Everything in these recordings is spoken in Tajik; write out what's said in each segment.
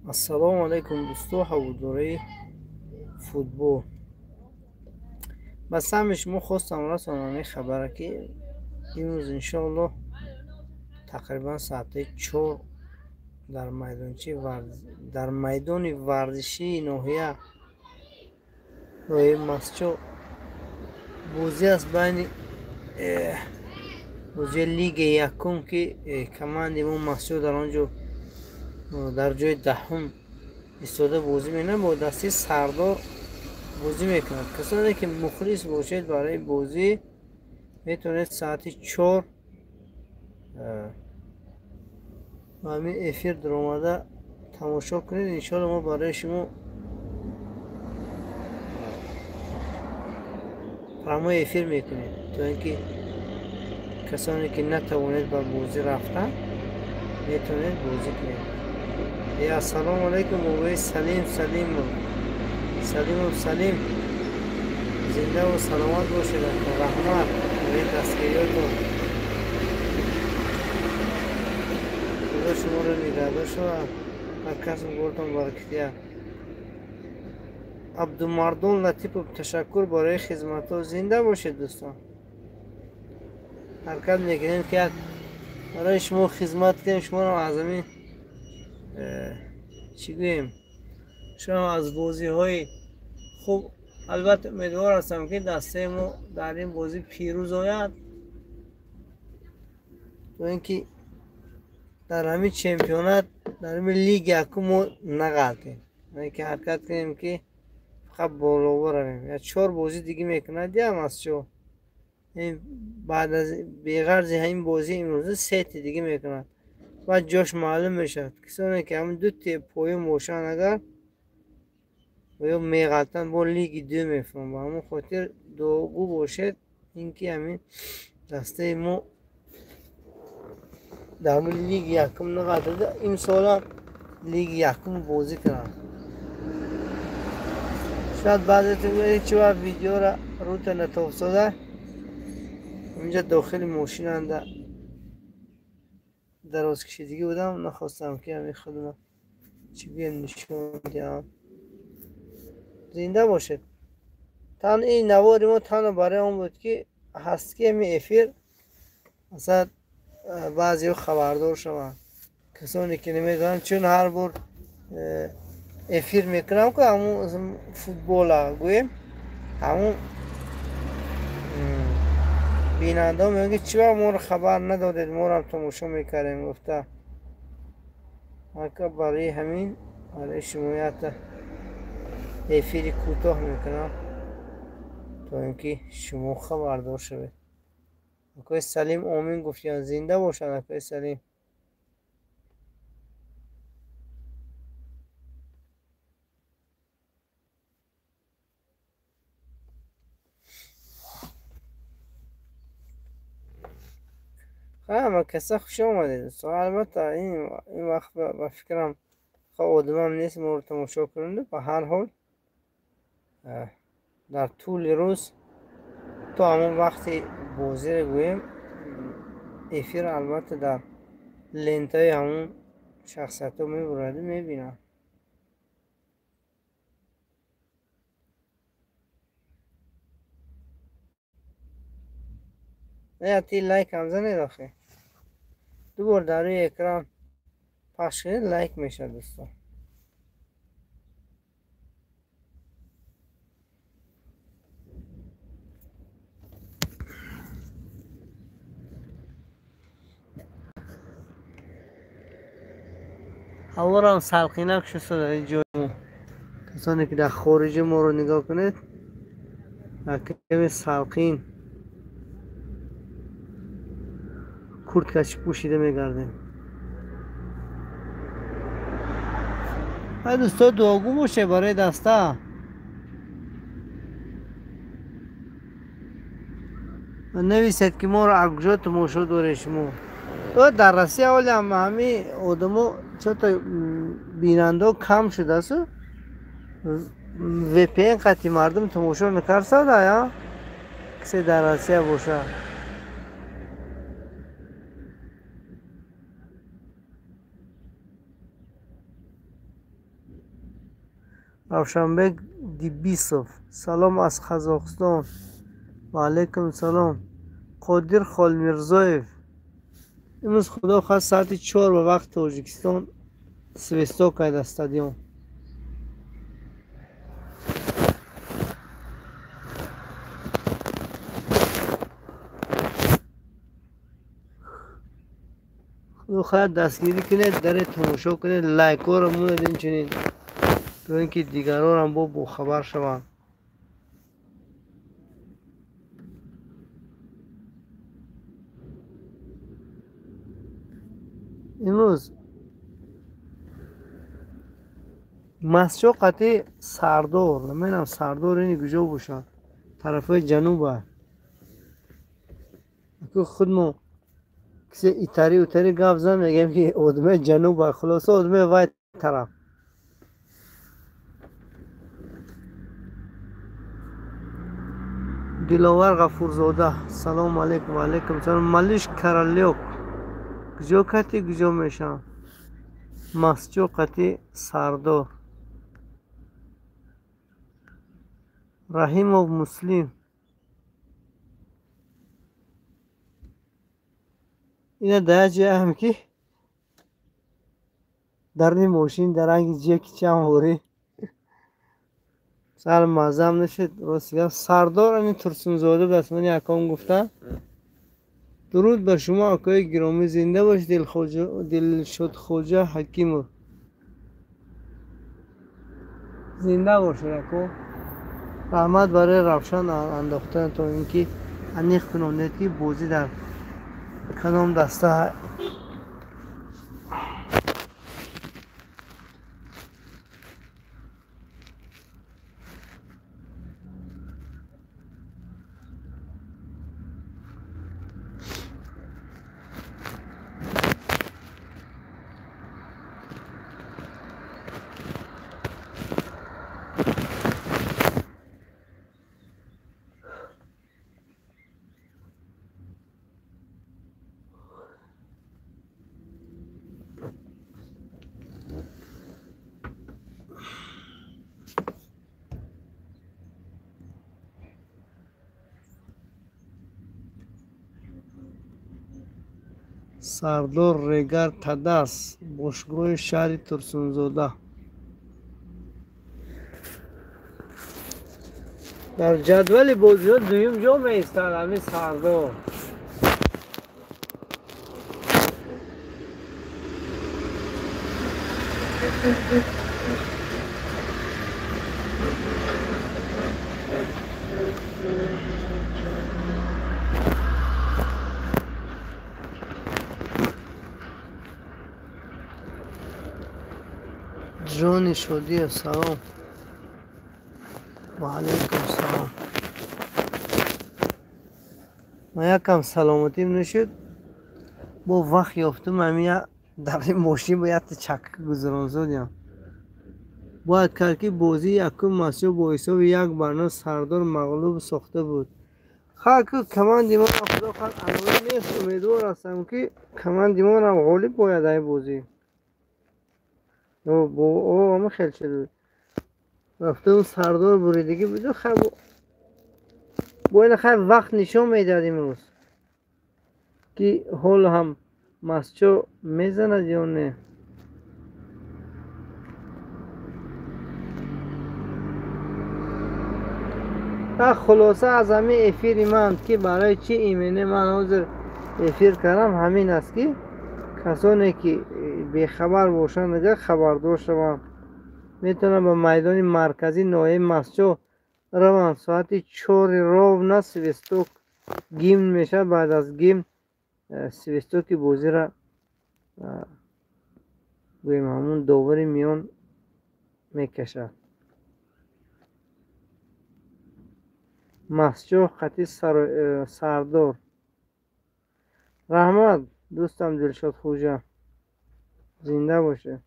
Ассалому алайкум дӯсто, ҳаводораи футбол. Ба самъи шумо хостам расонам ин хабара, ки имрӯз иншоаллоҳ тақрибан соати 4 дар майдони варзишии ноҳияи Мастчо бозӣ аст байни бозии лигаи якум, ки командаи мо Мастчо дар он ҷо дар ҷои даҳум истода бозӣ менамояд, бо дастаи Сардор бозӣ мекунад. Касоне ки мухлис бошед барои бозӣ метавонед соати 4 ба ҳамин эфир даромада тамошо кунед. Иншоалло мо барои шумо прямой эфир мекунем, то ин ки касоне ки натавонед ба бозӣ рафтан, метавонед бозӣ кунед. Ассалому алайкум, бобои Салим Салимов. Салимов Салим, зиндаву саломат бошед. Раҳмат барои дастгириётон. Худо шуморо нигаҳдор шавад, ҳар касбу кортон баракат диҳад. Абдумардон Латипов, ташаккур барои хизматҳо. Зинда бошед, дӯстон. Ҳаракат мекунем, ки як барои шумо хизмат кунем, шуморо аз ҳамин чӣ гӯем, шумо аз бозиҳои хуб. Албатта умедвор ҳастам, ки дастаи мо дар ин бозӣ пирӯз ояд, то ин ки дар ҳамин чемпионат, дар ҳамин лиги якум мо нағалтем, ки ҳаракат кунем, ки фақат боло равем. Я чор бозӣ дига мекунад я Мастчо, баъд аз беғарзи ҳамин бозии имрӯза сети дига мекунад, баъд ҷош маълум мешавад. Касоне ки ҳамин ду поён бошанд, агар ё меғалтанд, бо лиги ду мефуранд. Ба ҳамон хотир дуогӯ бошед, ин ки ҳамин дастаи мо дар ҳамин лиги якум нағалтада, имсолам лиги якум бозӣ кунанд. Шояд баъзетон гӯед, чи вақт видеора рута натофсода, инҷа дохили мошинанда дарозкашидагӣ будам, нахостам, ки ҳамин худро чӣ гӯем нишон диҳам. Зинда бошед. Ин навори мо танҳо барои он буд, ки ҳаст, ки ҳамин эфир масалан баъзеҳо хабардор шаванд, касоне ки намедонанд, чун ҳар бор эфир мекунам, ки ҳамун футбола гӯем, ҳамун бинандаҳо мегӯянд, ки чӣ вақт моро хабар надодед, морам тамошо мекардем гуфта. Ака барои ҳамин барои шумо якта эфири кӯтоҳ мекунам, то ин ки шумо хабардор шавед. Акои Салим омин гуфтиянд, зинда бошанд акои Салим. Ҳама каса хуш омадед. Албатта ин вақт ба фикрам одамам нест моро тамошо кунанд. Ба ҳар ҳол дар тӯли рӯз то ҳамон вақти бозиро гӯем, эфир албатта дар лентаи ҳамон шахсиятҳо мебураду мебинанд. Ти лайк ҳам занед, охе ду бор дар рӯи экран пахш кунед, лайк мешавад, дӯстон. Ҳаворам салқинак шуд дар ин ҷои мо. Касоне ки дар хориҷи моро нигоҳ кунед, каме салқин курткачи пӯшида мегардем. Ай дӯсто, дуогӯ бошед барои даста. Нависед, ки моро аз куҷо тамошо доред шумо. Дар Россия ҳоле ҳам ҳамин одамо чото бинандао кам шудааст, VPN қати мардум тамошо мекарсад, ая касе дар Россия бошад. Равшанбек Дибисов, салом аз Қазоқистон. Ва алайкум салом. Қодир Холмирзоев, имрӯз худо хоҳад соати 4 ба вақти Тоҷикистон свисток дар стадион. Худо хоҳад дастгирӣ кунед, даре тамошо кунед, лайкҳоро монед, инчунин то ин ки дигарон бо бохабар шаванд. Имрӯз Мастчоҳ қати Сардор, намедонам Сардор ини куҷо бошад, тарафҳои ҷануба. Аку худмо кисе итари утари гап зан мегӯем ки одамаи ҷануба, хулоса одамаи вай тараф. Диловар Ғафурзода, салому алайкум. Ва алайкум салом. Малиш Каралёк, куҷо кати куҷо мешавам? Мастчоҳ қати Сардор. Раҳимов Муслим, ина дар як ҷоям ки дарни мошин дар ранги ҷеки чам ворӣ сар маззам нашид. Рости гап, Сардор ани Турсунзода дастмани аком гуфтам. Дуруд ба шумо, акои гиромӣ, зинда бошед. Дилшодхоҷа Ҳакимов, зинда бошед ако. Раҳмат барои равшан андохтан, то ин ки аниқ кунонед ки бозӣ дар кадом даста. Сардор Регар Тадас, бошгоҳи шаҳри Турсунзода. Дар ҷадвали бозиҳо дуюм ҷо меистад ҳамин Сардор. Ҷони Шодиев, салом. Ва алайкум салом. Ман якам саломатим нашуд, бо вақт ёфтум ҳамин дар мошин бо якта чакка гузаронзодям. Бояд кард ки бозии якум Мастчоҳ бо ҳисоби 1-0 Сардор мағлуб сохта буд. Хаку команди мо худо хоҳад аноӣ нест, умедвор ҳастам ки команди моам ғолиб бояд ай бозӣ. Ама хел шуд. Рафтум Сардор буридагӣ буду, хай бояд хай вақт нишон медиҳад имрӯз ки ҳоло ҳам Мастчоҳ мезанад ё не. Хулоса аз ҳамин эфири ман ки барои чӣ имене ман ҳозир эфир кардам, ҳамин аст ки касоне ки бехабар бошанд агар хабардор шаванд, метавонанд ба майдони марказии ноҳияи Мастчоҳ раванд. Соати 4 ровно свисток гимн мешавад. Баъд аз гимн свистоки бозиро гӯем ҳамун довари миён мекашад. Мастчоҳ қати Сардор. Раҳмат дӯстам Дилшод Хуҷа, зинда бошед.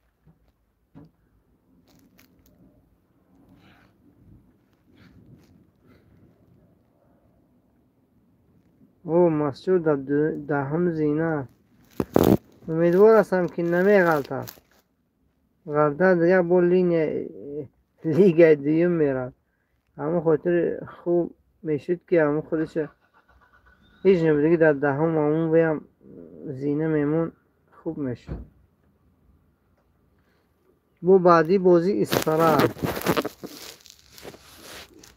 О, Мастчоҳ дар даҳум зина аст. Умедвор ҳастам ки намеғалтад. Ғалтад дигар бо линия лигаи дуюм меравад. Ҳамон хотири хуб мешуд, ки ҳамон худаша ҳеҷ набудагӣ дар даҳум ҳамон ваям зина мемон, хуб мешуд. Бо баъдӣ бозӣ Исфара,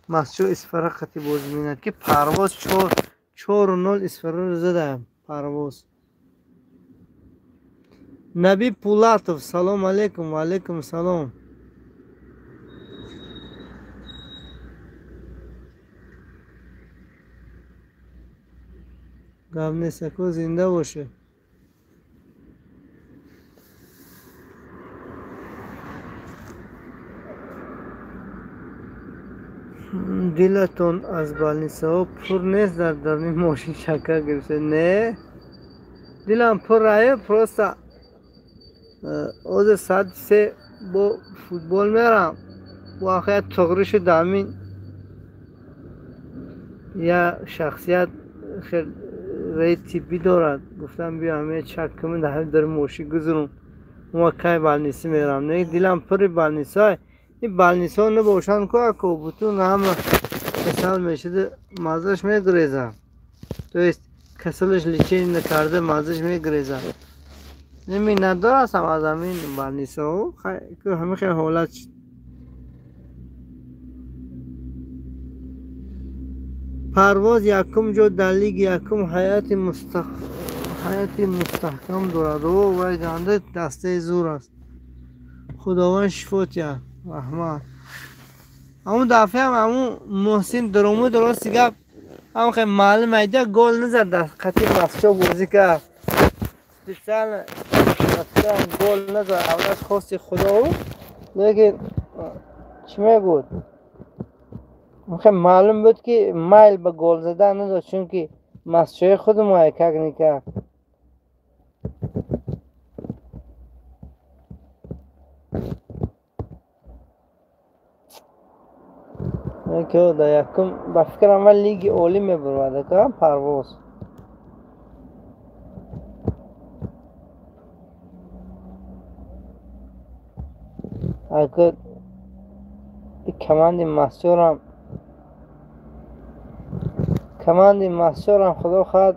Мастчо Исфара қати бозӣ менад, ки Парвоз 4-0 Исфараро задаям. Парвоз. Наби Пулатов, салом алейкум. Ва алейкум салом. Гап нест, ако, зинда боше. Дилатон аз больницаҳо пур нест? Дар даруни мошин шакар гирифта? Не, дилам пур ае, просто ҳозир соати 3 бо футбол мерам. Бо ахия туғри шуд, ҳамин я шахсият хел раи тиббӣ дорад, гуфтам биё ҳамин чак кунем, дар ҳамин дари мошин гузарум. Ма кай больница мерам? Не, дилам пури больницаҳо. Ин больницаҳо набошанд ку, ако бутун ҳама касал мешуда, маззаш мегурезад. То есть касалаш лечение накарда, маззаш мегурезад. Миннатдор ҳастам аз ҳамин больницаҳо, ҳамин хел ҳолат шуд. Парвоз якум ҷо дар лиги якум, ҳайати мустаҳкам дорад. О, вай ганда дастаи зур аст. Худованд шифо диҳад. Раҳмат. Ҳамун дафъаам ҳамун Муҳсин дуромуд, рости гап, ҳамон хел маълум айда гол назад, дар қати Мастчо бозӣ кард. Специально гол назад, аввалаш хости худо, лекин чӣ мегӯд? Хел маълум буд, ки майл ба гол задан надошт, чунки Мастчои худ мо как никак. Дар якум, ба фикрам, аввал лиги олӣ мебаровад ака Парвоз. Ака, команди Мастчорам, худо хоҳад,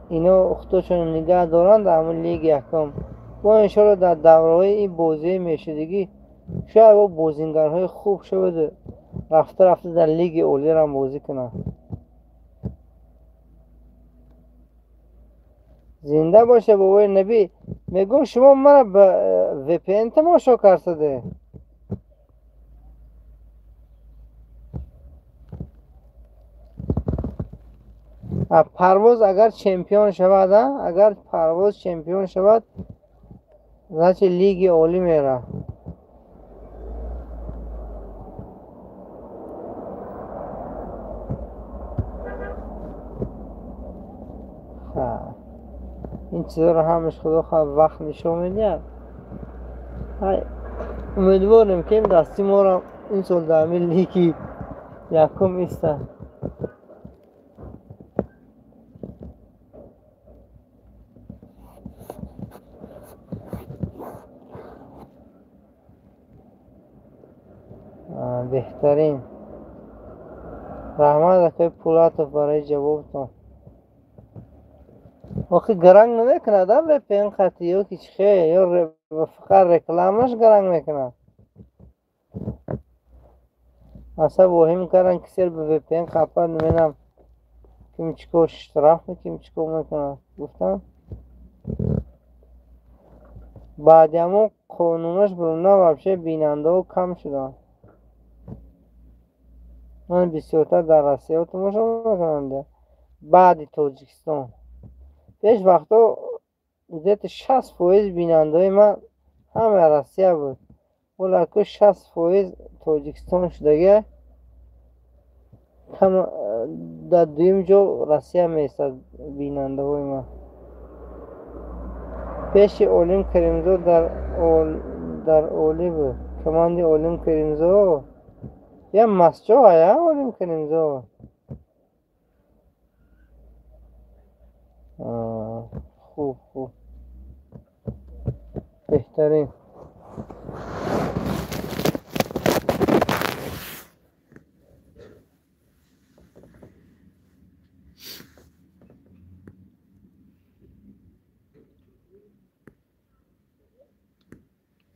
ино худошонро нигаҳ доранд дар ҳамон лиги якум. Бо иншоалло дар давраҳои ин бозиҳои мешудагӣ шояд бо бозингарҳои хуб шаваду рафта рафта дар лиги олиам бозӣ кунанд. Зинда боша, бобои Набӣ. Мегӯм, шумо мара ба VPN тамошо карсаде? Парвоз агар чемпион шавад, агар Парвоз чемпион шавад, значит лиги олӣ меравад. Ин чизоро ҳамаш худо хоҳад вақт нишон медиҳад. Умедворем, ки дасти моро ин сол дар ҳамин лиги якум истад. Беҳтарин. Раҳмат, акои Пулатов, барои ҷавобтон. Охи, гаранг намекунад VPN хати ё ки чихе, ё фақат рекламаш гаранг мекунад? Асаб воҳим карданд, ки сер ба VPN қапад, менам ким чӣ кор, штраф ким чӣ кор мекунад, гуфтам. Баъди ҳамон қонунаш бурунда вообще бинандаҳо кам шуданд. Ман бисёртар дар Россияо тамошо мекунанд баъди Тоҷикистон. Пеш вақтҳо где-то 60% бинандаҳои ман ҳама Россия буд, ҳоло аку 60% Тоҷикистон шудагия, дар дуюм ҷо Россия меистад бинандаҳои ман. Пеши Олим Каримзод дар олӣ буд команди Олим Каримзод я Мастчо ая Олим Каримзод. Хуб, хуб, беҳтарин.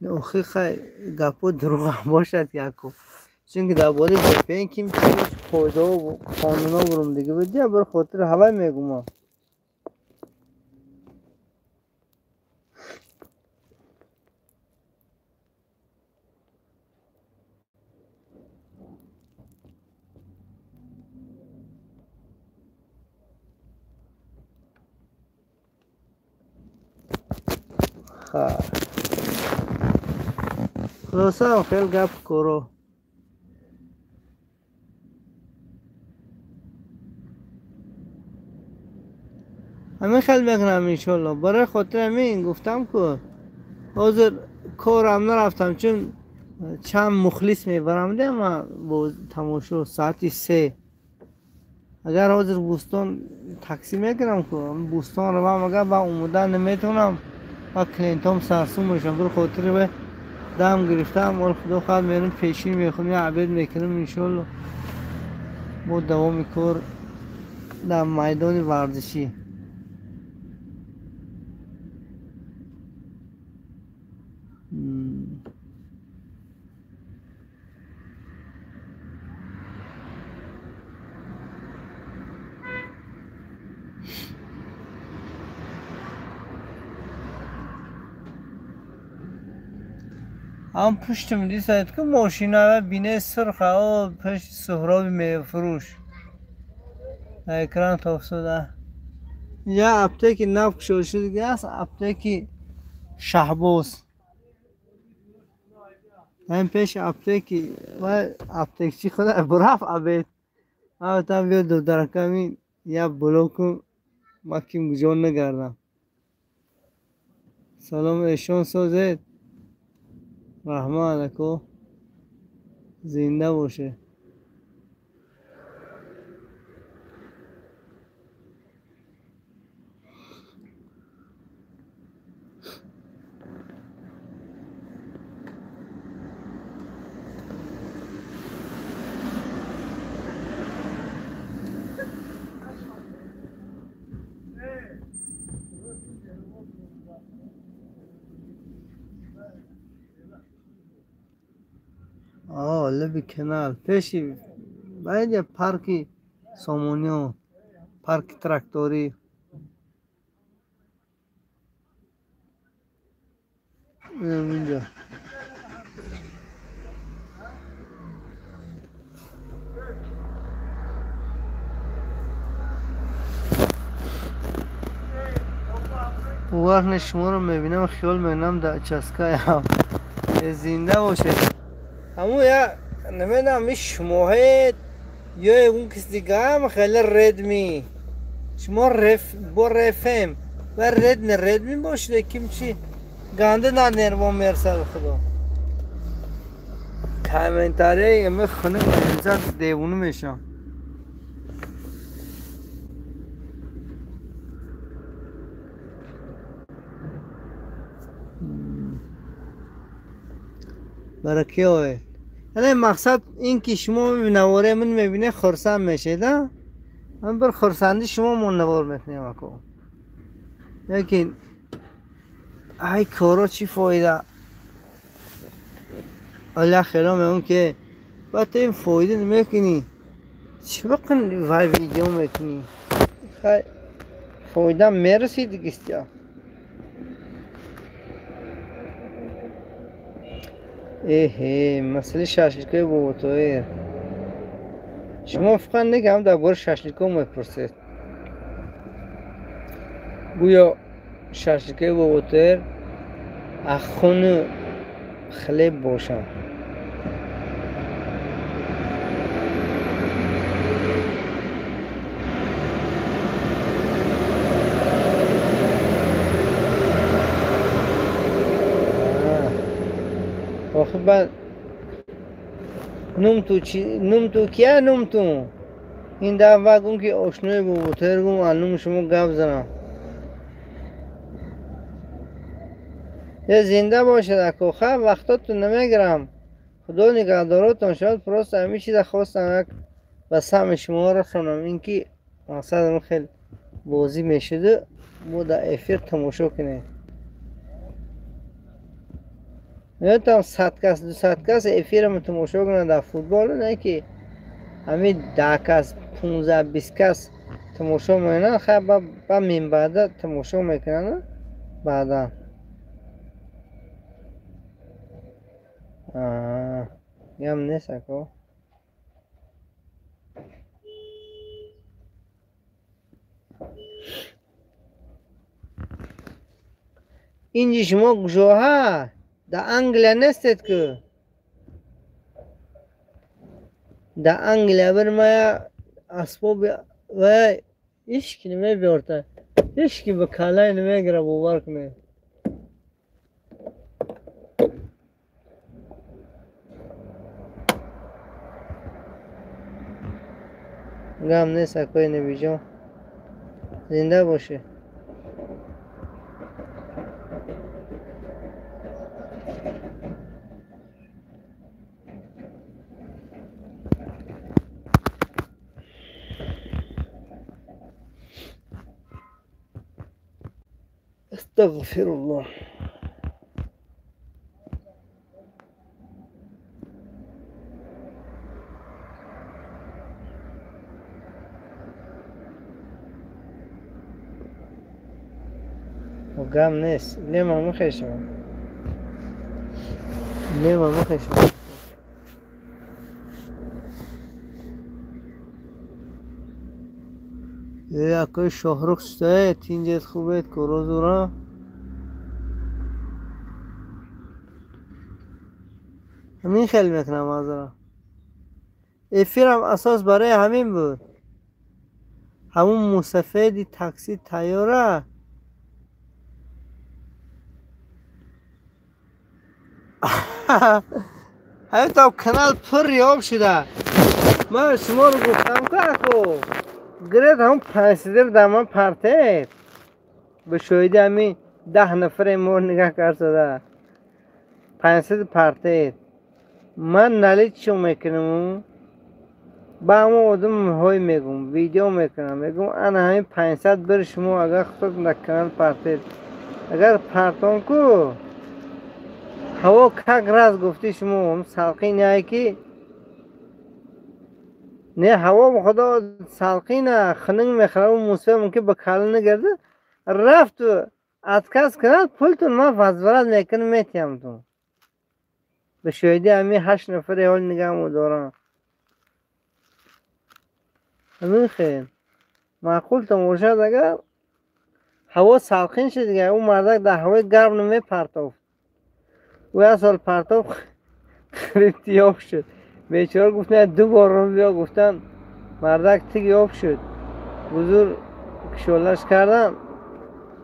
Охи хай гапо дурӯғам бошад яку. Чунки дар бораи VPN ким қоидаҳо қонунҳо бурум дига буд, бар хотири ҳавай мегумам. Хулоса хел гап коро. Ҳамин хел мекунам иншолло. Барои хотири ҳамин гуфтам ку ҳозир корам нарафтам, чун чанд мухлис мебарам ма бо тамошо соати 3. Агар ҳозир Бӯстон такси мекунам ку Бӯстон равам, агар ба омода наметавонам, ба клиентом сарсум мешавам. Барои хотири ба дам гирифтам, ол худо хоҳад мерем пешин мехӯрем, я обед мекунем иншолло. Бо давоми кор дар майдони варзишӣ. Ам пуштим дисад ки мошина бине сурха о пеши Суҳроби мевафурӯш. Дар экран тофсуда. Я аптеки нав кушода шудагӣ аст, аптеки Шаҳбоз. Ин пеши аптеки ва аптекчи худа бурафт обед. Ман гуфтам биё додараками я блоку ма ким ҷо нагардам. Салом эшон созед. Раҳмат ако, зинда боше. Лаби канал пеши баъд парки Сомониё, парки тракторӣ. Инҷа вақте шуморо мебинам хиёл мекунам дар часкаям. Зинда бошед. Ҳамун я намедонам ин шумоҳед ё ягон кис дигаам хеле редми. Шумо бо рефем ва ред не редми бошед, ким чи ганда на нерво мерасад худо. Комментарияи ами хунук инсан девона мешавам. Бараки оед. Яъне мақсад ин ки шумо навораи ман мебинед хурсанд мешед, а? Ман бір хурсанди шумо мо навор мекунем ако. Лекин ай коро чӣ фоида? Алла хело мегӯм ки баъд ту ин фоида намекунӣ. Чӣ бикун вай видео мекунӣ? Хай фоида мерасид дигистя. Эҳе, масъалаи шашликои Боботоир. Шумо фақат негам дар бораи шашлико мепурсед. Гӯё шашликои Боботоир аз хуну хлеб бошанд. Охир баъд нумту кия нумту? Ин дафъа гум ки ошнои Боботоир гум аз нуми шумо гап занам. Е зинда бошед ако, хай вақтотон намегирам. Худо нигаҳдоротон шавад. Просто ҳамин чиза хостам як ба самъи шумо расонам, ин ки мақсадам хел бозӣ мешуду, мо дар эфир тамошо кунем. Там 100 кас, 200 кас эфирам тамошо кунанд дар футбол, не ки ҳамин 10 кас, 15, 20 кас тамошо мекунанд, хай ба минбаъда тамошо мекунанд баъдан. Гам нест ако. Инҷи шумо куҷоҳа? Дар Англия нестед ку? Дар Англия бир мая асбоби вай ҳеч ки намебиёрта, ҳеч ки ба каллаи намегира, бовар кунед. Гам нест акои Набиҷон, зинда бошед. Астағфируллоҳ. Гам нест, лема мехешам, лема мехешам. Акои Шоҳрух читоед, тинҷет хубед, корозура? Ҳамин хел мекунам азра. Эфирам асос барои ҳамин буд. Ҳамун мусафеди такси тайёра ҳамин то канал пур ёб шуда. Ман шуморо гуфтам ку ако гиред ҳамун 500 дар ман партед. Ба шоҳиди ҳамин 10 нафаре мо нигаҳ кард зада. 500 партед. Ман наличо мекунам, ба ҳамон одамҳое мегӯм, видео мекунам, мегӯм ана ҳамин 500 бир шумо агар худтон дар канал партед. Агар партон ку ҳаво как раз гуфти шумо салқин яе ки не ҳаво худо салқина хунук мехӯрад, мусофир мумкин ба калла нагарда рафту отказ кунад, пултон ман возврат мекунам, метиҳамтон. Ба шоҳиди ҳамин 8 нафаре ҳол нигаҳмо дорам. Ҳамин хел маъқултон бошад, агар ҳаво салқин шуд дигар ӯ мардак дар ҳавои гарм намепартофт. Ӯ як сол партофт, хрипти ёб шуд. Бечора гуфтан ду бор биё, гуфтан мардак тиг ёб шуд. Бузур кишолаш кардан,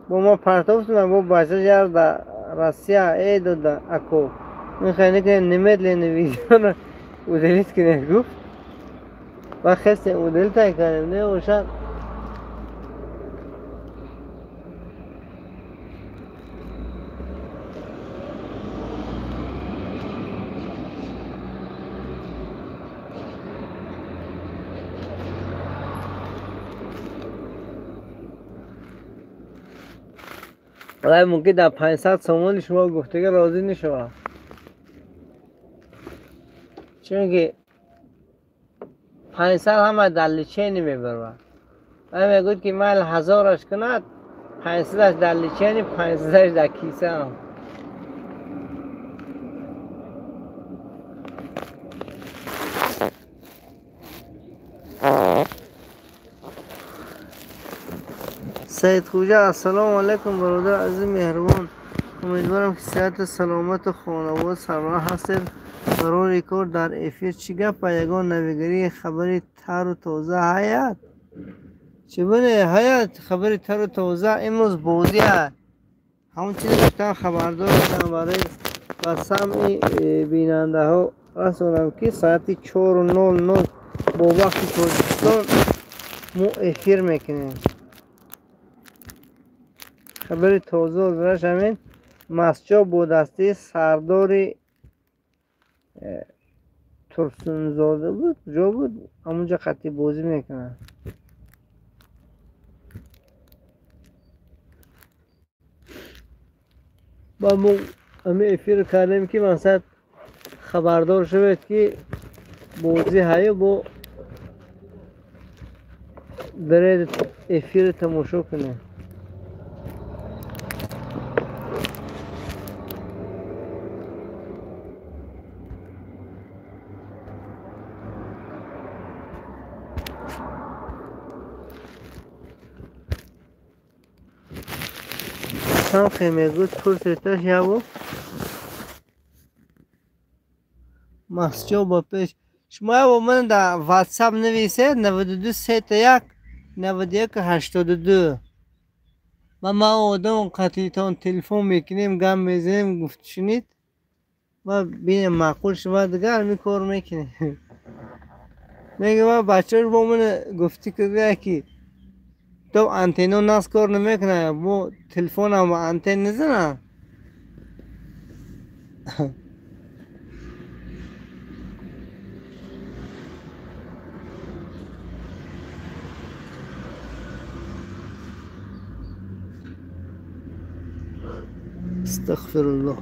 бо ма партофтум, бо бача яр дар Россия эй дода ако. Мехоҳед накунед немедленно видеоро удалить кунед гуфт. Ва хестем удалить кардем, не бошад. валай мумкин дар 500 сомони шумо гуфтага розӣ нашавад, чунки 500 ҳама дар лечение мебарад. Вай мегӯяд ки майл 1000аш кунад, 500аш дар лечение, 500аш дар кисаам. Саид Хуҷа, ассалому алайкум бародар азиз меҳрубон. Умедворам ки сиҳату саломату хонавода сарбаланд ҳастед. Барои кор дар эфир чӣ гап ва ягон навигарии хабари тару тоза ҳаят? Чӣ буне ҳаят хабари тару тоза? Имрӯз бозӣ ҳаст. Ҳамон чизе гуфтам хабардор шудам барои ба самъи бинандаҳо расонам ки соати 4:00 бо вақти Тоҷикистон мо эфир мекунем. Хабари тоза озараш ҳамин масҷо бо дастии сардори Турсунзода буд, ҷо буд, ҳамунҷо қатъи бозӣ мекунад. Ба мо Ами эфир кардем, ки мақсад хабардор шавед, ки бозӣ ҳаю бо даред эфир тамошо кунед. Чанд мегӯд пурсеташ ябо Мастчоҳ ба пеш. Шумо ябо ман дар ватсап нависед 92 31 91 82. Ман одам қатитон телефон мекунем, гап мезанем, гуфт шунид. Ма бинем маъқул шума дигар ҳамин кор мекунем. Мега ма бачаҳо бо ман гуфтӣ кунад, ки то антенно нас кор намекунад, бо телефонам ба антен назанам. Астағфируллоҳ.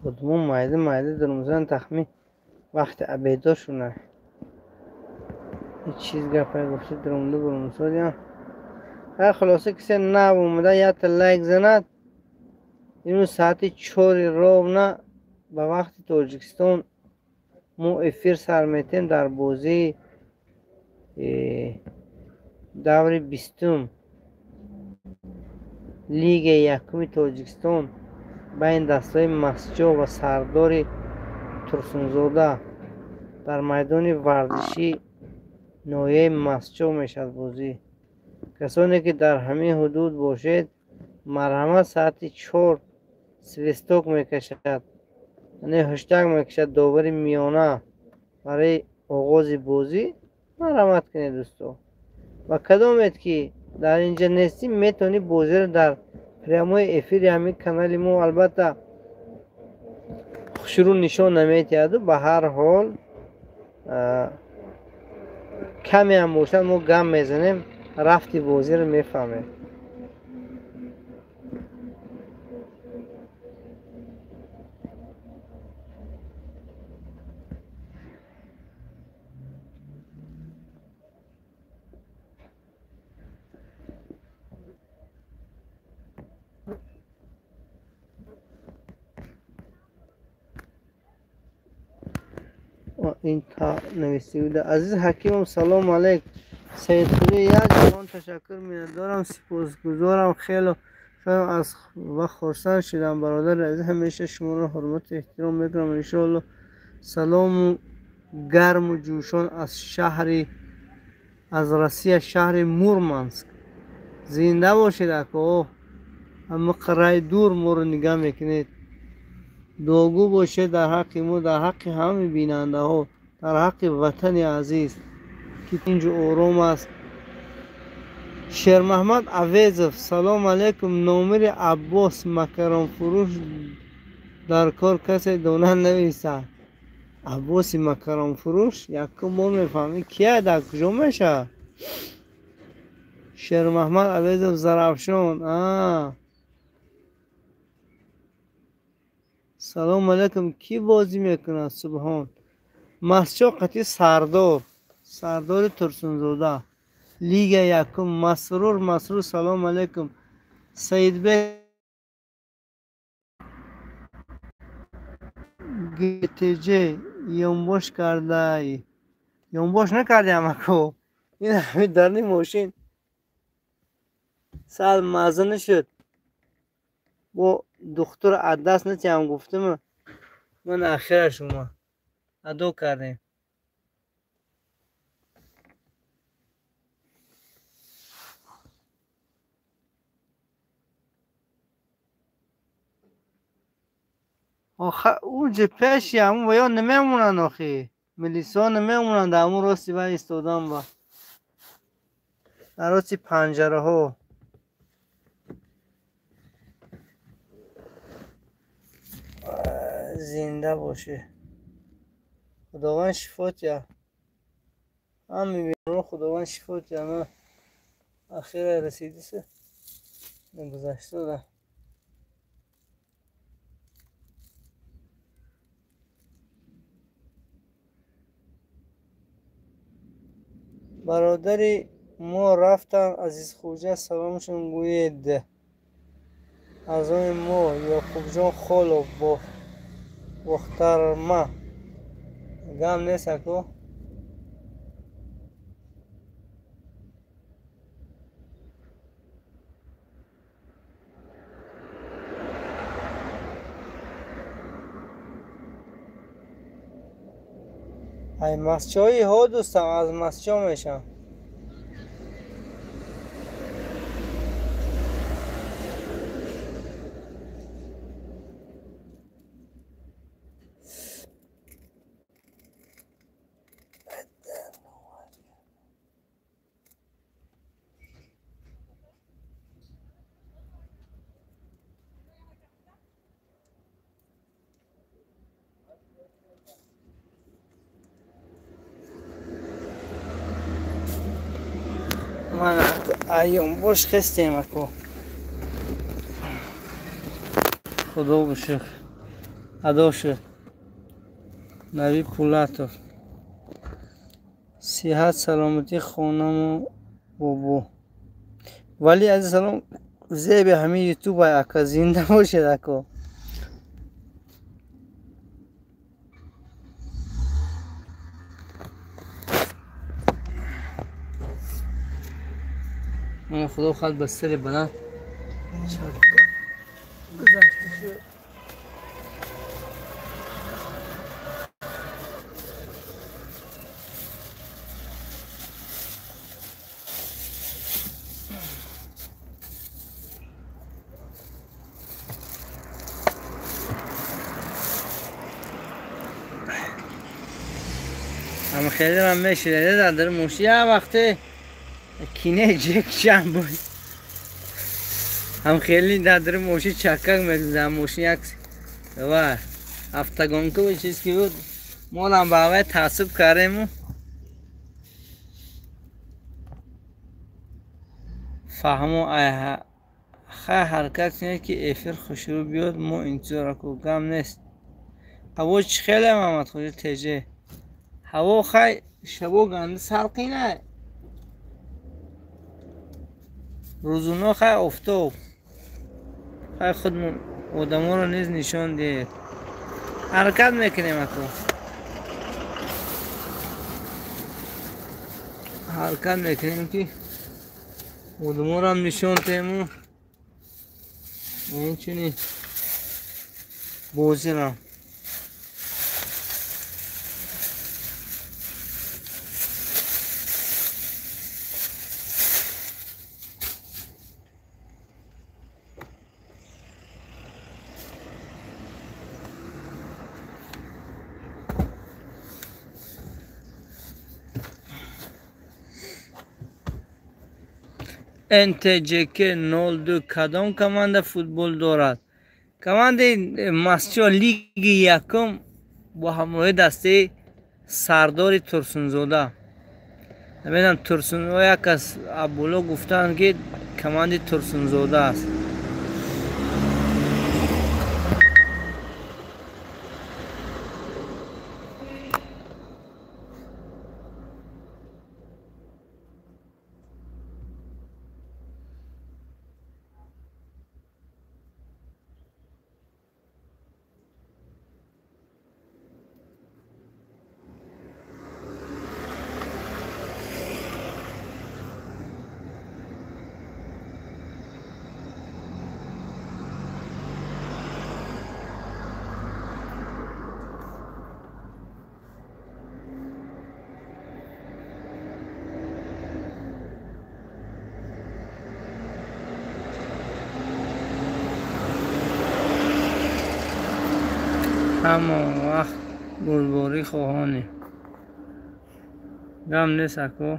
Одамон майда майда даромадан тахмин вақти обедо шуна. Ҳеҷ чиз гапай гуфта даромада баромасодиям. Ҳай, хулоса, кисе нав омада якта лайк занад. Имрӯз соати 4 ровно ба вақти Тоҷикистон мо эфир сар метем дар бозии даври 20-ум Лигаи якуми Тоҷикистон байни дастаҳои Мастчоҳ ва Сардори Турсунзода дар майдони варзишӣ ноҳияи Мастчоҳ мешавад бозӣ. Касоне ки дар ҳамин ҳудуд бошед, марҳамат, соати 4 свисток мекашад, яъне ҳуштак мекашад довари миёна барои оғози бозӣ. Марҳамат кунед, дӯсто. Ва кадомед ки дар инҷа нестӣ, метавонӣ бозиро дар прямой эфири ҳамин канали мо, албатта хушрӯ нишон наметиҳаду, ба ҳар ҳол каме ҳам бошад мо гам мезанем, рафти бозиро мефаҳмем. Ин та нависти буда. Азиз Ҳакимов, салом алейк. Саидқулӣ, як ҷаҳон ташаккур миннатдорам, сипосгузорам, хело шодам аз ва хурсанд шудам, бародари азиз. Ҳамеша шуморо ҳурмату эҳтиром мекунам, иншоалло. Салому гарму ҷӯшон аз шаҳри аз Россия, шаҳри Мурманск. Зинда бошед, ако. Ама қарай дур моро нигаҳ мекунед. Дуогӯ бошед дар ҳаққи мо, дар ҳаққи ҳамаи бинандаҳо, дар ҳаққи ватани азиз, ки тинҷу ором аст. Шермаҳмад Авезов, салом алейкум. Номери Аббос макаронфурӯш дар кор касе дона нависад. Аббоси макаронфурӯш якум бор мефаҳмӣ, кия, дар куҷо мешавад? Шермаҳмад Авезов, Зарафшон. Салом алейкум. Кӣ бозӣ мекунад? Субҳон. Мастчоҳ қатъи Сардор, Сардори Турсунзода, Лига якум. Масрур, Масрур, салом алейкум. Саидбек ГТЖ, ёнбош кардай? Ёнбош накардиам, ако. Ин ҳамин дарни мошин сал мазза нашуд. Бо духтур аз даст натиҳам гуфтам. Ман ахираш омад. адо кардем. Унҷа пеши ҳамун ва ё намемонанд охи. Милисиҳо намемонанд дар ҳамун рости вай истодан ба. Дар рости панҷараҳо. Зинда бошӣ. Худованд шифо диҳад. Ҳамаи беморон Худованд шифо диҳад. Ман ахира расидиса гузашта. Бародари мо рафтанд Азизхӯҷа саломшон гӯед. Аз они мо Ёқубҷон Холов Бохтарма. Гам нест ако? Ай масчои ҳо дӯстам, аз масчо мешам. Ман айёмбош хестем ако. Худо бошук. Адо шуд. Наби Пулатов. Сиҳат саломатӣ хонаму бобо. Вали азиз салом зеби ҳамин ютуб ака зинда бошед ако. Ман худо хоҳад ба сари баланд гузашта шуд. Ама хеле ман мешида дар муши як вақте кине ҷек чам буд. Ҳам хеле дар мошин чакак мезадам, мошин як ва автогонка буд, чиз ки буд. Молам ба ҳавай таассуб кардему. Фаҳмо хай ҳаракат кунед ки эфир хушрӯ биёд, мо интизор аку гам нест. Ҳаво чӣ хеле Мамадхоҷа теже. Ҳаво хай шабо ганда салқина. Рӯзуно хай офтоб. Хай худмон одаморо низ нишон диҳед. Ҳаракат мекунем аку. Ҳаракат мекунем ки одаморам нишон диҳему инчунин бозирам. НТЖК 02 кадом команда футбол дорад? Командаи Масчо лиги якум бо ҳамроҳи дастаи Сардори Турсунзода. Намедонам Турсунзода як аз Абдулло гуфтанд ки командаи Турсунзода аст. Ҳама вақт бурдборӣ хоҳонем. Гам нест, ако.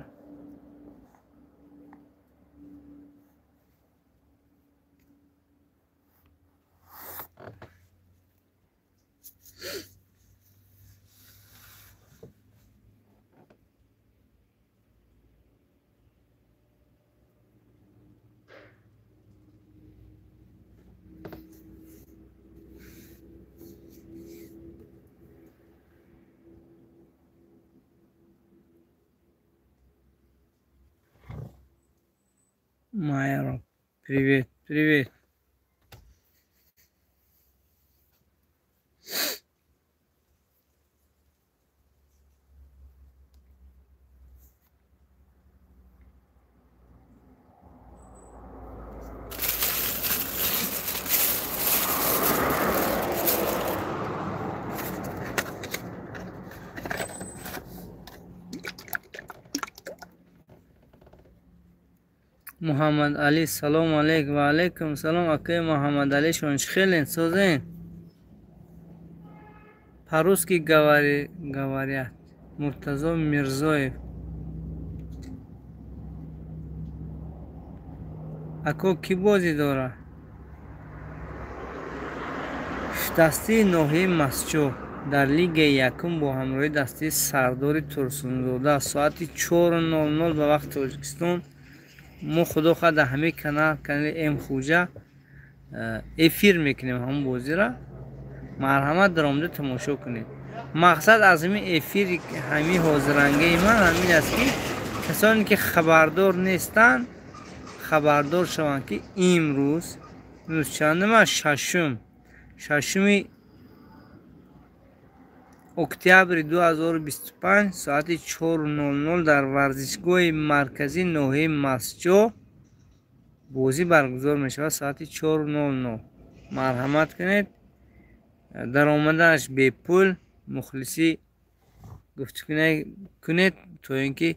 Майра, привет, привет. Муҳаммад Али, салом алейк. Ва алейкум салом, акай Муҳаммад Али, шон хелен созен? По-русски говорят. Муртазо Мирзоев. Ако кӣ бозӣ дора? Дастаи ноҳияи Мастчоҳ дар лигаи якум бо ҳамроҳии дастаи Сардори Турсунзода соати 4:00 ба вақти Тоҷикистон. Мо худо хоҳад дар ҳамаи канал, канали М Хуҷа эфир мекунем ҳамон бозиро. Марҳамат, даромада тамошо кунед. Мақсад аз ҳамин эфири ҳамин ҳозирангаи ман ҳамин аст, ки касоне ки хабардор нестанд, хабардор шаванд, ки имрӯз чандум аст? Шашуми октябри 2025 соати 4:00 дар варзишгоҳи марказии ноҳияи Мастчоҳ бозӣ баргузор мешавад соати 4:00. Марҳамат кунед. Даромаданаш бепул, мухлисӣ гуфтугӯ кунед, то ин ки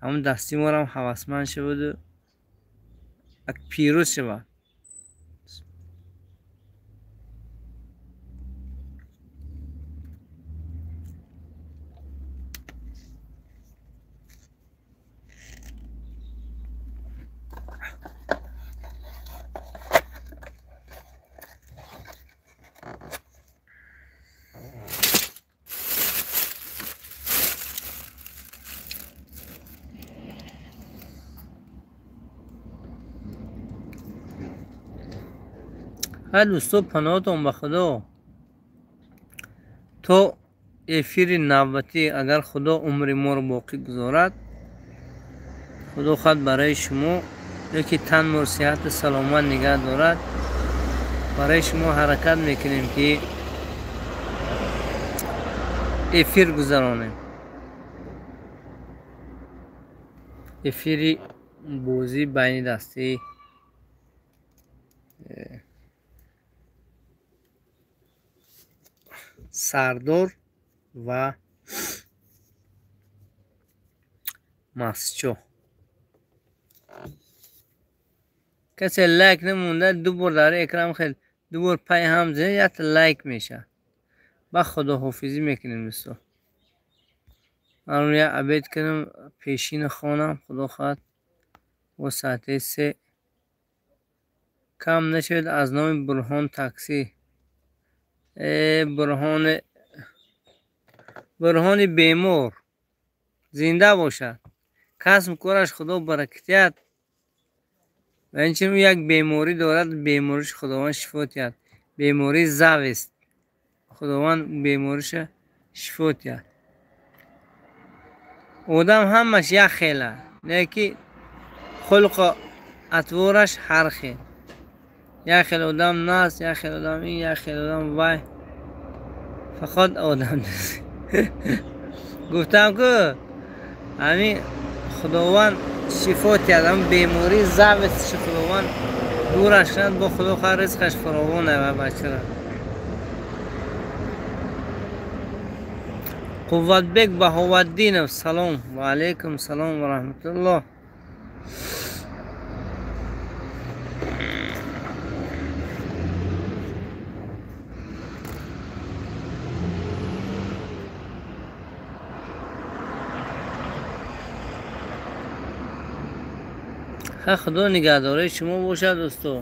ҳамон дасти морам ҳавасманд шаваду пирӯз шавад. Ҳай дӯсто, паноҳатон ба Худо. То эфири навбатӣ, агар Худо умри моро боқӣ гузорад, Худо хоҳад барои шумо ёки тан моро сиҳату саломат нигаҳ дорад, барои шумо ҳаракат мекунем, ки эфир гузаронем. Эфири бозӣ байни дастаи Сардор ва Мастчоҳ. Касе лайк намонда, ду бор дар экран хел ду бор пай ҳам зад, якта лайк мешавад. Ба худоҳофизӣ мекунем, дӯсто. Ман як обед кунам, пешина хонам, худо хоҳад бо соати 3 кам нашавед. Аз номи Бурҳон таксӣ. Бурҳони бемор зинда бошад, касбу кораш Худо баракатият. Ва инчунин ӯ як беморӣ дорад, бемориш Худованд шифо диҳад. Бемории завист, Худованд бемориша шифо диҳад. Одам ҳамаш як хела, не ки хулқу атвораш ҳар хел. Як хел одам наст, як хел одам ин, як хел одам вай. Фақат одам нест. Гуфтам ку ҳамин Худованд шифо диҳад, ҳамин бемории завистши Худованд дураш кунад, бо Худо хоҳад ризқаш фаровон ава бачара. Қувватбек Баҳоваддинов, салом. Ва алайкум салом ва раҳматуллоҳ. Ха, Худо нигаҳдораи шумо бошад, дӯсто.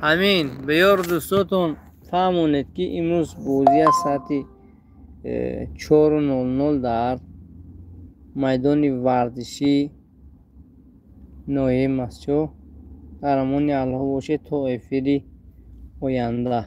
Ҳамин ба ёру дӯстотон фаҳмонед, ки имрӯз бозӣ аз соати 4:00 дар майдони варзишӣ ноҳияи Мастчоҳ. Дар амони Аллоҳ бошед то эфири оянда.